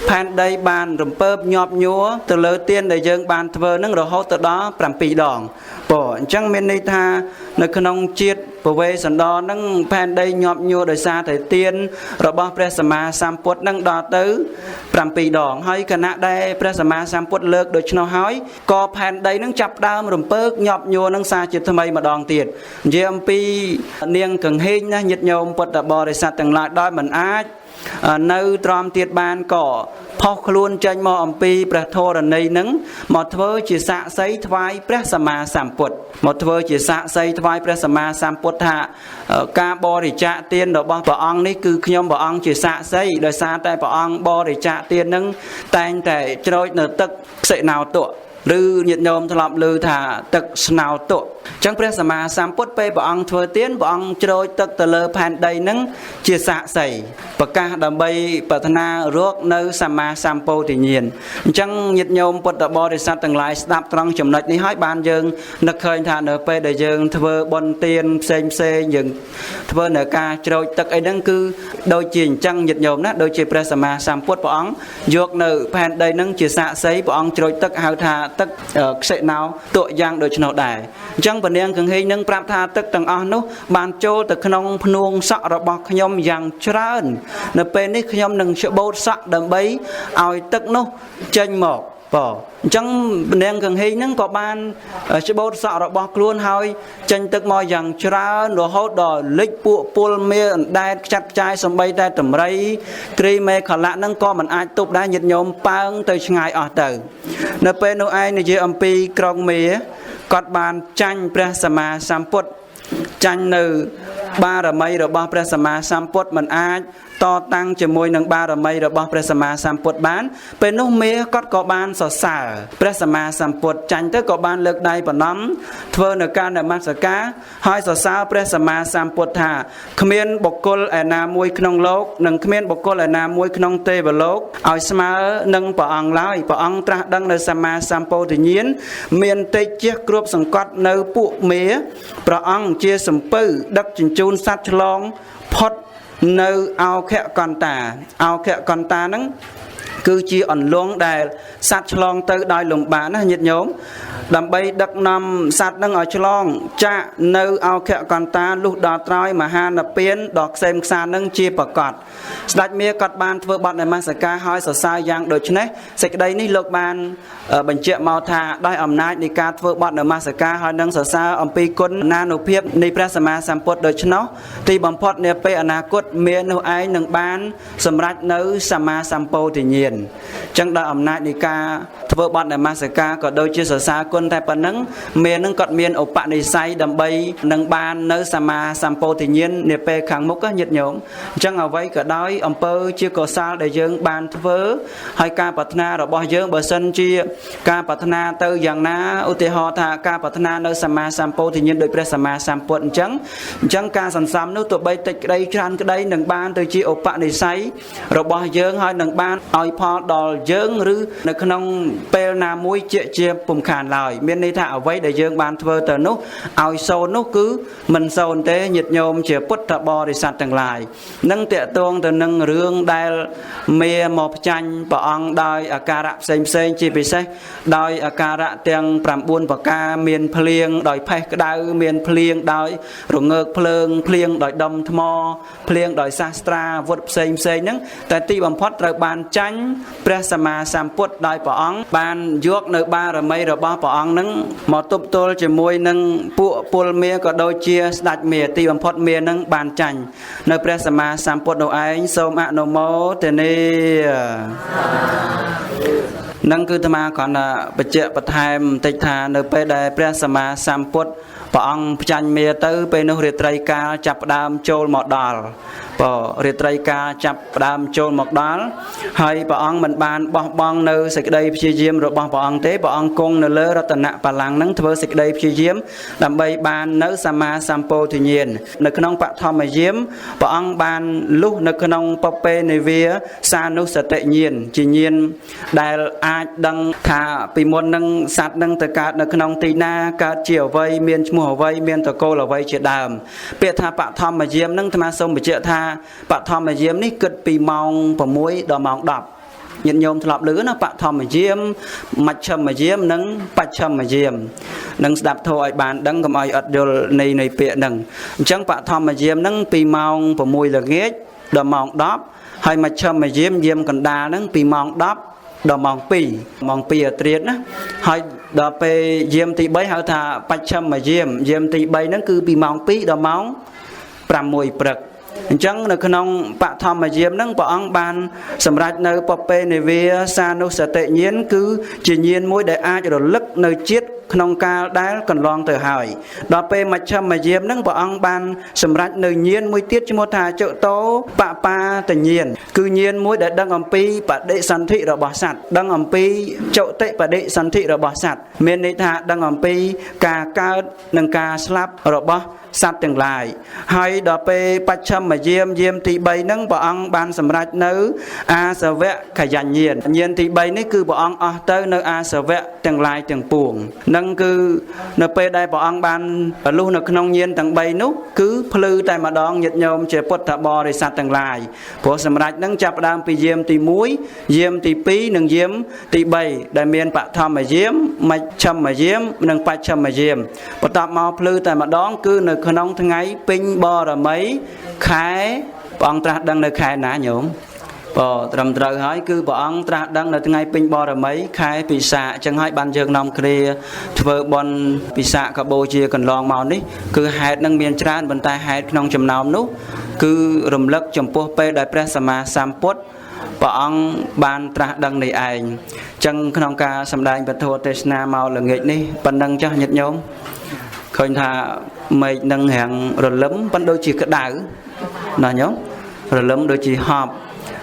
ផែនដីបានរំពើបញាប់ញួរទៅលើទានដែលយើងបានធ្វើនឹងរហូតទៅដល់7ដងព្រោះអញ្ចឹងមានន័យថានៅក្នុងជាតិប្រវេសន្តរនឹងផែនដីញាប់ញួរដោយសារតែទានរបស់ព្រះសម្មាសម្ពុទ្ធនឹងដល់ទៅ7ដងហើយខណៈដែលព្រះសម្មាសម្ពុទ្ធលើកដូច្នោះហើយក៏ផែនដីនឹងចាប់ដើមរំពើកញាប់ញួរនឹងសារជាថ្មីម្ដងទៀតនិយាយអំពីនាងកង្ហេងណាញាតិញោមពុទ្ធបរិស័ទទាំងឡាយដោយមិនអាចនៅទ្រាំទៀតបានក៏ផុសខ្លួនចេញមកអំពីព្រះធរណីនឹងមកធ្វើជាសាក្សីថ្វាយព្រះសម្មាសម្ពុទ្ធមកធ្វើជាសាក្សីថ្វាយព្រះសម្មាសម្ពុទ្ធថាការបរិច្ចាគទានរបស់ព្រះអង្គនេះគឺខ្ញុំព្រះអង្គជាសាក្សីដោយសារតែព្រះអង្គបរិច្ចាគទាននឹងតែងតែច្រូចនៅទឹកខ្សិណោទៈឬញាតិញោមធ្លាប់ឮថាទឹកស្នោទៈអញ្ចឹងព្រះសម្មាសម្ពុទ្ធពេលព្រះអង្គធ្វើទានព្រះអង្គច្រូចទឹកទៅលើផែនដីនឹងជាសាក្សីប្រកាសដើម្បីប្រាថ្នារកនៅសម្មាសម្ពោធិញ្ញាណអញ្ចឹងញាតិញោមពុទ្ធបរិស័ទទាំងឡាយស្ដាប់ត្រង់ចំណុចនេះហើយបានយើងនឹកឃើញថានៅពេលដែលយើងធ្វើបុណ្យទានផ្សេងផ្សេងយើងធ្វើនៅការច្រូចទឹកអីហ្នឹងគឺដូចជាអញ្ចឹងញាតិញោមណាដូចជាព្រះសម្មាសម្ពុទ្ធព្រះអង្គយកនៅផែនដីហ្នឹងជាសាក្សីព្រះអង្គច្រូចទឹកហៅថាទឹកខ្សិណោទៈយ៉ាងដូច្នោះដែរអញ្ចឹងព្រះនាងកង្ហេងនឹងប្រាប់ថាទឹកទាំងអស់នោះបានចូលទៅក្នុងភ្នួងសក់របស់ខ្ញុំយ៉ាងច្រើននៅពេលនេះខ្ញុំនឹងច្បូតសក់ដើម្បីឲ្យទឹកនោះចេញមកបាទអញ្ចឹងនាងកង្ហេងហ្នឹងក៏បានច្បូតសក់របស់ខ្លួនហើយចេញទឹកមកយ៉ាងច្រើនរហូតដល់លិចពួកពលមេអណ្ដែតខ្ចាត់ខ្ចាយសំបីតែតម្រៃគ្រីមេខលៈហ្នឹងក៏មិនអាចទប់ដែរញាតិញោមប៉ើងទៅឆ្ងាយអស់ទៅនៅពេលនោះឯងនិយាយអំពីក្រុងមេគាត់បានចាញ់ព្រះសម្មាសម្ពុទ្ធចាញ់នៅបារមីរបស់ព្រះសម្មាសម្ពុទ្ធមិនអាចតតាំងជាមួយនឹងបារមីរបស់ព្រះសម្មាសម្ពុទ្ធបានពេលនោះមេគាត់ក៏បានសរសើរព្រះសម្មាសម្ពុទ្ធចាញ់ទៅក៏បានលើកដៃប្រណម្យធ្វើនៅការនមស្ការហើយសរសើរព្រះសម្មាសម្ពុទ្ធថាគ្មានបុគ្គលឯណាមួយក្នុងលោកនិងគ្មានបុគ្គលឯណាមួយក្នុងទេវលោកឲ្យស្មើនឹងព្រះអង្គឡើយព្រះអង្គត្រាស់ដឹងនៅសម្មាសម្ពោធិញ្ញាណមានទេជះគ្របសង្កត់នៅពួកមេព្រះអង្គជាសំពៅដឹកជញ្ជូនសត្វឆ្លងផុត នៅឱខកន្តាឱខកន្តាហ្នឹងគឺជាអន្លង់ដែលសត្វឆ្លងទៅដោយលំបាកណាញាតិញោមដើម្បីដឹកនាំសត្វនឹងឲ្យឆ្លងចាក់នៅឱខកន្តាលុះដល់ត្រើយមហានិព្វានដ៏ក្សេមក្សាន្តនឹងជាប្រកបស្ដេចមាគាត់បានធ្វើបទនមស្ការហើយសរសើរយ៉ាងដូចនេះសេចក្តីនេះលោកបានបញ្ជាក់មកថាដោយអំណាចនៃការធ្វើបទនមស្ការហើយនឹងសរសើរអំពីគុណានុភាពនៃព្រះសម្មាសម្ពុទ្ធដូច្នោះទីបំផុតនាពេលអនាគតមានោះឯងនឹងបានសម្រេចនៅសម្មាសម្ពោធិញ្ញាណចឹងដោយអំណាចនៃការធ្វើបទនមស្ការក៏ដូចជាសរសើរគុណតែប៉ុណ្ណឹងមានឹងគាត់មានឧបនិស្ស័យដើម្បីនឹងបាននៅសម្មាសម្ពោធិញ្ញាណនាពេលខាងមុខញាតិញោមអញ្ចឹងអ្វីក៏ដោយអំពើជាកុសលដែលយើងបានធ្វើហើយការប្រាថ្នារបស់យើងបើសិនជាការប្រាថ្នាទៅយ៉ាងណាឧទាហរណ៍ថាការប្រាថ្នានៅសម្មាសម្ពោធិញ្ញាណដោយព្រះសម្មាសម្ពុទ្ធអញ្ចឹងការសន្សំនោះទោះបីតិចក្តីច្រើនក្តីនឹងបានទៅជាឧបនិស្ស័យរបស់យើងហើយនឹងបានឲ្យផលដល់យើងឬនៅក្នុងពេលណាមួយជាពុំខានឡើយមានន័យថាអ្វីដែលយើងបានធ្វើទៅនោះឲ្យសូន្យនោះគឺមិនសូន្យទេញាតិញោមជាពុទ្ធបរិស័ទទាំងឡាយនឹងតកតងទៅនឹងរឿងដែលមាមកផ្ចាញ់ព្រះអង្គដោយអាការៈផ្សេងផ្សេងជាពិសេសដោយអាការៈទាំង9ប្រការមានភ្លៀងដោយផេះក្តៅមានភ្លៀងដោយរងើកភ្លើងភ្លៀងដោយដុំថ្មភ្លៀងដោយសាស្ត្រាវុធផ្សេងផ្សេងហ្នឹងតែទីបំផុតត្រូវបានចាញ់ព្រះសម្មាសម្ពុទ្ធដោយព្រះអង្គបានយកនៅបារមីរបស់ព្រះអង្គនឹងមកទប់ទល់ជាមួយនឹងពួកពលមាក៏ដូចជាស្ដេចមាទីបំផុតមានឹងបានចាញ់នៅព្រះសម្មាសម្ពុទ្ធនោះឯងសូមអនុមោទនានឹងគឺអាត្មាគ្រាន់តែបញ្ជាក់បន្ថែមបន្តិចថានៅពេលដែលព្រះសម្មាសម្ពុទ្ធព្រះអង្គផ្ចាញ់មាទៅពេលនោះរាត្រីកាលចាប់ផ្ដើមចូលមកដល់បើរាត្រីកាលចាប់ផ្ដើមចូលមកដល់ហើយព្រះអង្គមិនបានបោះបង់នៅសេចក្តីព្យាយាមរបស់ព្រះអង្គទេព្រះអង្គគង់នៅលើរតនបល្ល័ង្កនឹងធ្វើសេចក្តីព្យាយាមដើម្បីបាននៅសម្មាសម្ពោធិញ្ញាណនៅក្នុងបឋមយាមព្រះអង្គបានលុះនៅក្នុងពពេនិវាសានុសតិញ្ញាណជាញាណដែលអាចដឹងថាពីមុននឹងសត្វនឹងទៅកើតនៅក្នុងទីណាកើតជាអ្វីមានឈ្មោះអ្វីមានតកូលអ្វីជាដើមពាក្យថាបឋមយាមនឹងអាត្មាសូមបញ្ជាក់ថាបឋមយាមនេះគិតពីម៉ោង6ដល់ម៉ោង10ញាតិញោមធ្លាប់ឮណាបឋមយាមមជ្ឈមយាមនិងបច្ឆមយាមនឹងស្ដាប់ធម៌ឲ្យបានដឹងកុំឲ្យអត់យល់នៃពាក្យហ្នឹងអញ្ចឹងបឋមយាមហ្នឹងពីម៉ោង6ល្ងាចដល់ម៉ោង10ហើយមជ្ឈមយាមយាមកណ្ដាលហ្នឹងពីម៉ោង10ដល់ម៉ោង2ម៉ោង2អាត្រៀតណាហើយដល់ពេលយាមទី3ហៅថាបច្ឆមយាមយាមទី3ហ្នឹងគឺពីម៉ោង2ដល់ម៉ោង6ព្រឹកអញ្ចឹងនៅក្នុងបឋមយាមហ្នឹងព្រះអង្គបានសម្រេចនៅពពេនិវាសានុសតិញ្ញាណគឺជាញាណមួយដែលអាចរលឹកនៅជាតិក្នុងកាលដែលកន្លងទៅហើយដល់ពេលមជ្ឈមយាមហ្នឹងព្រះអង្គបានសម្រេចនៅញាណមួយទៀតឈ្មោះថាចតោបបាតញាណគឺញាណមួយដែលដឹងអំពីបដិសន្ធិរបស់សត្វដឹងអំពីចតិបដិសន្ធិរបស់សត្វមានន័យថាដឹងអំពីការកើតនិងការស្លាប់របស់សត្វទាំងឡាយហើយដល់ពេលបច្ឆមយាមយាមទី3ហ្នឹងព្រះអង្គបានសម្រេចនៅអាសវៈខយញ្ញាណញាណទី3នេះគឺព្រះអង្គអស់ទៅនៅអាសវៈទាំងឡាយទាំងពួងនឹងគឺនៅពេលដែលព្រះអង្គបានលុះនៅក្នុងញាណទាំង3នោះគឺភ្លឺតែម្ដងញាតិញោមជាពុទ្ធបរិស័ទទាំងឡាយព្រោះសម្រេចនឹងចាប់ផ្ដើមពីយាមទី1យាមទី2និងយាមទី3ដែលមានបឋមយាមមជ្ឈមយាមនិងបច្ឆមយាមបន្ទាប់មកភ្លឺតែម្ដងគឺនៅក្នុងថ្ងៃពេញបរមីខែព្រះអង្គត្រាស់ដឹងនៅខែណាញោមបើត្រឹមត្រូវហើយគឺព្រះអង្គត្រាស់ដឹងនៅថ្ងៃពេញបរមីខែពិសាខអញ្ចឹងហើយបានយើងនាំគ្នាធ្វើបុណ្យពិសាខបូជាកន្លងមកនេះគឺហេតុនឹងមានច្រើនប៉ុន្តែហេតុក្នុងចំណោមនោះគឺរំលឹកចំពោះពេលដែលព្រះសម្មាសម្ពុទ្ធព្រះអង្គបានត្រាស់ដឹងនេះឯងអញ្ចឹងក្នុងការសម្ដែងពធទេសនាមកល្ងាចនេះប៉ុណ្ណឹងចាស់ញាតិញោមឃើញថាមេឃនឹងរាំងរលឹមប៉ុន្តែដូចជាក្តៅណាញោមរលឹមដូចជាហប់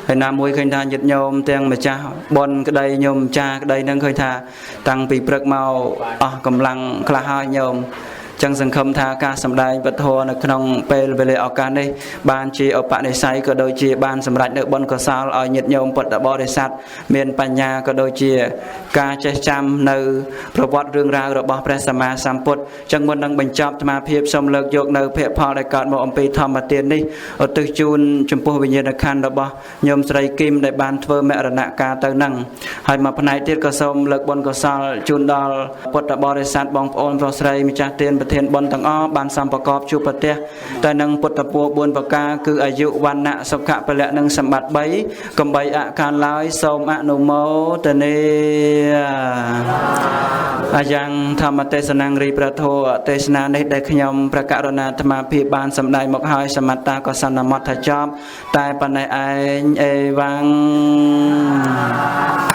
ហើយណាមួយឃើញថាញាតិញោមទាំងម្ចាស់បុណ្យក្តីញោមម្ចាស់ក្តីនឹងឃើញថាតាំងពីព្រឹកមកអស់កម្លាំងខ្លះហើយញោម ចឹងសង្ឃឹមថាការសម្ដែងពធនៅក្នុងពេលវេលាឱកាសនេះបានជាឧបនិស្ស័យក៏ដូចជាបានសម្រេចនៅបុណ្យកុសលឲ្យញាតិញោមពុទ្ធបរិស័ទមានបញ្ញាក៏ដូចជាការចេះចាំនៅប្រវត្តិរឿងរ៉ាវរបស់ព្រះសម្មាសម្ពុទ្ធចឹងមុននឹងបញ្ចប់អាត្មាភាពសូមលើកយកនៅភាគផលដែលកើតមកអំពីធម្មទាននេះឧទ្ទិសជូនចំពោះវិញ្ញាណក្ខន្ធរបស់ញោមស្រីគឹមដែលបានធ្វើមរណកាលទៅនឹងហើយមួយផ្នែកទៀតក៏សូមលើកបុណ្យកុសលជូនដល់ពុទ្ធបរិស័ទបងប្អូនប្រុសស្រីម្ចាស់ទានប្រធានបុណ្យទាំងអស់បានសំប្រកបជួបប្រទះតែនឹងពុទ្ធពរ4ប្រការគឺអាយុវណ្ណៈសុខៈពលៈនិងសម្បត្តិ3កំបីអខានឡើយសូមអនុមោទនាអាយ៉ាងធម្មទេសនាងរីប្រធោទេសនានេះដែលខ្ញុំប្រកាសរណាអាត្មាភាពបានសម្ដែងមកហើយសមត្តាកសន្មតថាចប់តែប៉ុណ្ណេះឯងអេវ៉ាំង។